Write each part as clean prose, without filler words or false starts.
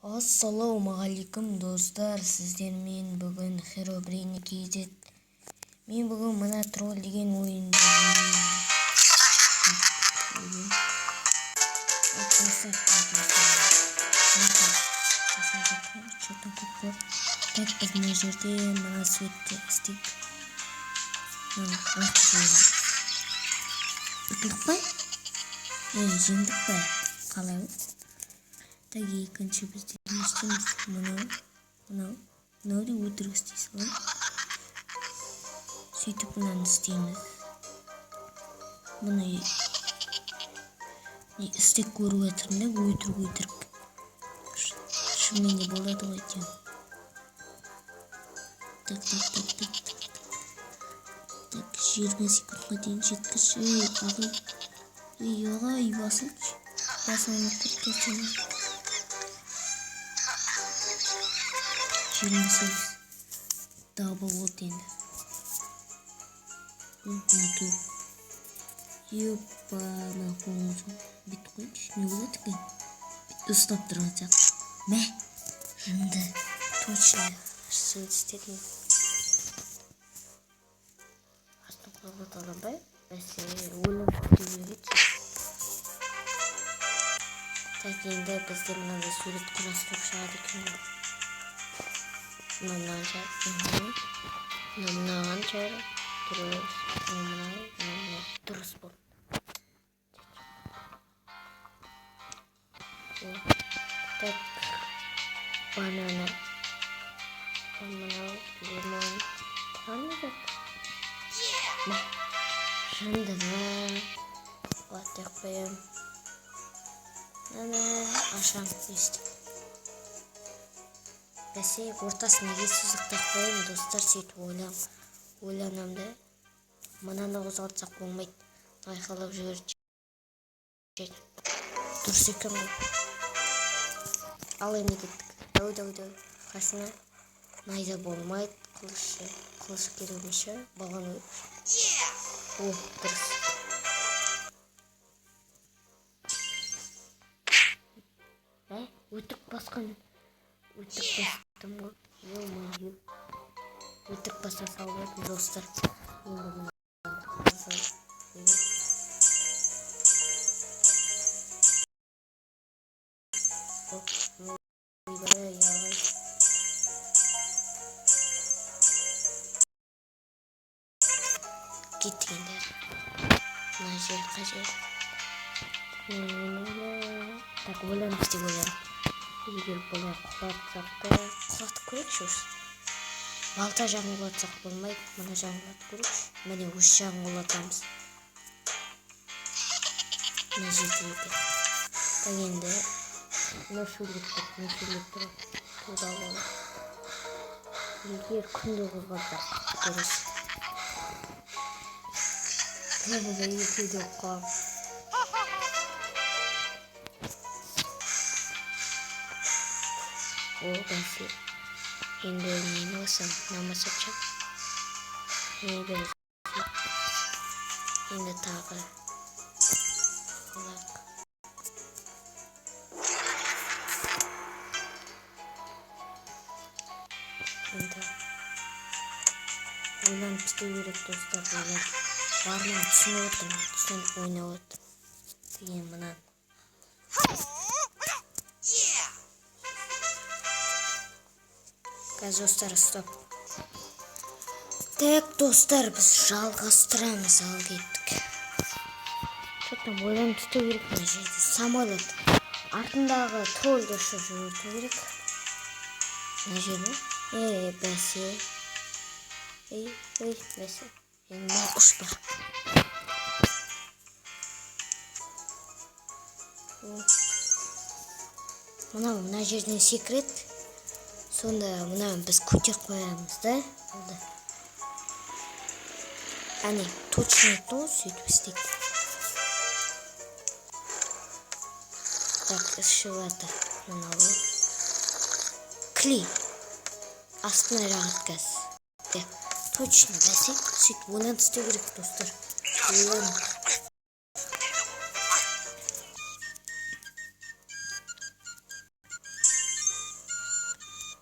Ассалаумағалейкум, достар! Сіздермен бүгін Херобрин KZ. Мен бүгін мына тролль деген ойынды ойнаймын. Что-то көп қой. Так, біз мына жерде мына суретті істейік. Ұтылдық па? Жеңдік па? Қалай ол? Так, екінші бізде не істейміз? Мынау, мынау, мынау да өтірік істей салайын. Сөйтіп мынаны істейміз. Мұны не істеп көріп жатырмын да, өтірік өтірік. Шынымен де болады ғой әйтеуір. Так, так, так, так, так. Так, 20 секундқа дейін жеткізші. Ей, ағай. Ей, ағай, басылшы. Басылмай кетті. 28 дабыл болды енді. Мына. Ёпа, мына қолымызға бүйтіп қояйыншы, не болады екен? Бүйтіп ұстап тұрған сияқты. Мә, жынды. Точно, шын істедім. Астын қозғалта аламын ба? Бәсе, ойланып күту керек. Так, енді бізде мынандай сурет құрастырып шығады екен ғой. Мынау мынаған шығар. Мынау мынаған шығар. Дұрыс. Мынау мынау, мынау мынау. Дұрыс болды. Так, бананы. Мынау лимон. Тағы не зат? Мә, жынды ма? Вот деп қоямын. Мынаны ашамын өйстіп. Бәсе, ортасын неге сызықтап қоямын, достар, сөйтіп ойлам, ойланамын да. Мынаны қозғалтсақ болмайды. Айқайлап жібереді. Дұрыс екен ғой. Ал енді кеттік. Давай, давай, давай. Қасына найза болмайды, қылыш, қылыш керек емес шығар. Баланы. О, дұрыс. Ә, өтірік басқан. Өтірік бастым ғой. Ё-моё. Өтірік баса салып едім, достар. Енді мына қызыл. Оп, ойбай, ағай. Кеттік енді. Мына жер қай жер? Так, ойланып істеп, ойланып. Егер бұлай құлатсақ та, құлатып көрейікші осы. Балта жағын құлатсақ болмайды, мына жағын құлатып көрейікші. Міне, осы жағын құлатамыз. Мына жерде екен. Так, енді мына сөйлеп тұр, мына сөйлеп тұр. Туды алып алайық. Егер күнді қозғалтсақ, дұрыс. Екеуі де қаламын. О, бәсе. Енді нені басамын? Мынаны басып. Не бәсе. Енді тағы алайық. Енді ойланып істеу керек, достар, ойланып. Барлығын түсініп отырмын, түсініп ойнап отырмын. Деген мынаны. Қазір, достар, стоп. Так, достар, біз жалғастырамыз, ал кеттік. Что там, ойланып істеу керек мына жерде. Самолет. Артындағы тролльді ұшып жүгірту керек. Мына жер ме? Ей, бәсе. Ей, ей, бәсе. Енді мына құс бар. О. Мынау мына жерден секіреді. Сонда мына біз көтеріп қоямыз да. Болды. Әне, точно айтты ғой, сөйтіп істейді. Так, ішіп жатыр. Мынау. Клей. Астына жағады қазір. Иә, точно, бәсе, сөйтіп ойланып істеу керек, достар. Ойланып.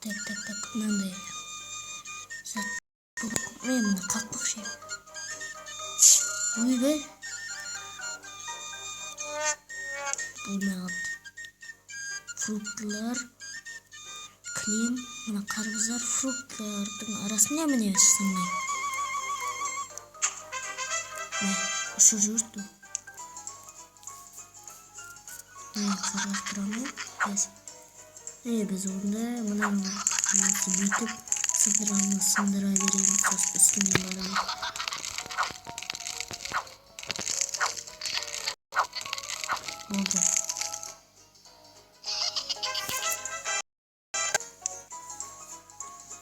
Так, так, так, мынандай зат. Міне, мына қақпақ ше. Ойбай, болмай қалыпты. Фруктылар, кілем, мына қарбыздар фруктылардың арасында. Міне, сынай, міне, ұшып жүр. Міне, қарастырамын біз. Біз онда мынаны бүйтіп сындырамыз, сындыра береміз, сосын үстінен барамыз. Болды.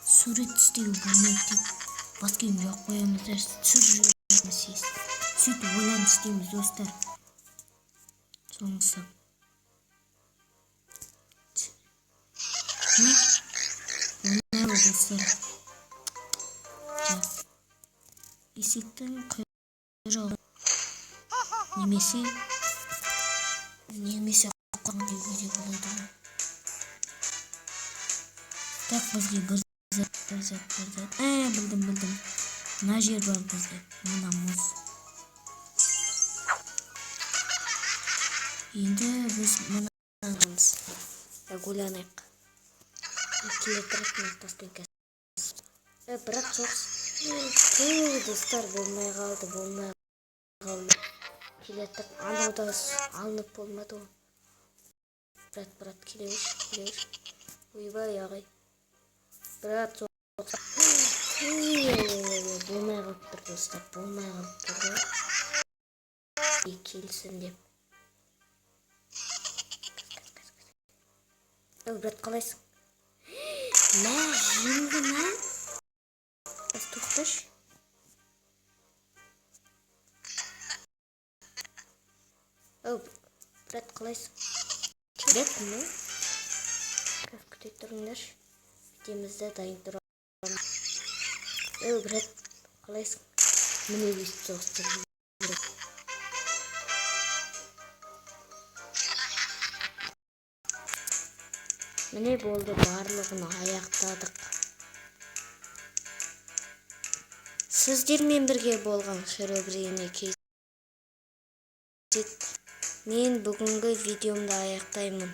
Сурет істеуге болмайды дейді. Бас киім жауып қоямыз да, түсіріп жібереміз. Сөйтіп ойланып істейміз, достар. Соңғысы. Мынау, достар, есектің құйрығы немесе құрық деуге де болады ғой. Так, бізге бір зат, бір зат, бір зат. Білдім, білдім, мына жер бар бізде, мына мұз. Енді біз мына Аламыз. Так, ойланайық. Келе тұрады мына таспен қазір. Бірақ соғыс. Ту, достар, болмай қалды, болмай қалды. Келе тұрып, анау да алынып болмады ғой. Брат, брат, келе берші, келе берші. Ойбай, ағай. Брат, соғыс. Ту, болмай қалып тұр, достар, болмай қалып тұр ғой. Келсін деп. Ей, брат, қалайсың? Мә, жынды ма? Тоқташы. Ау, брат, қалайсың? Брат, ме? Қазір күте тұрыңдаршы. Бітеміз де, дайын тұрамыз. Ау, брат, қалайсың? Міне, өйстіп соғыстырып жібереді. Міне, болды, барлығын аяқтадық. Сіздермен бірге болған Херобрине KZ. Мен бүгінгі видеомды аяқтаймын.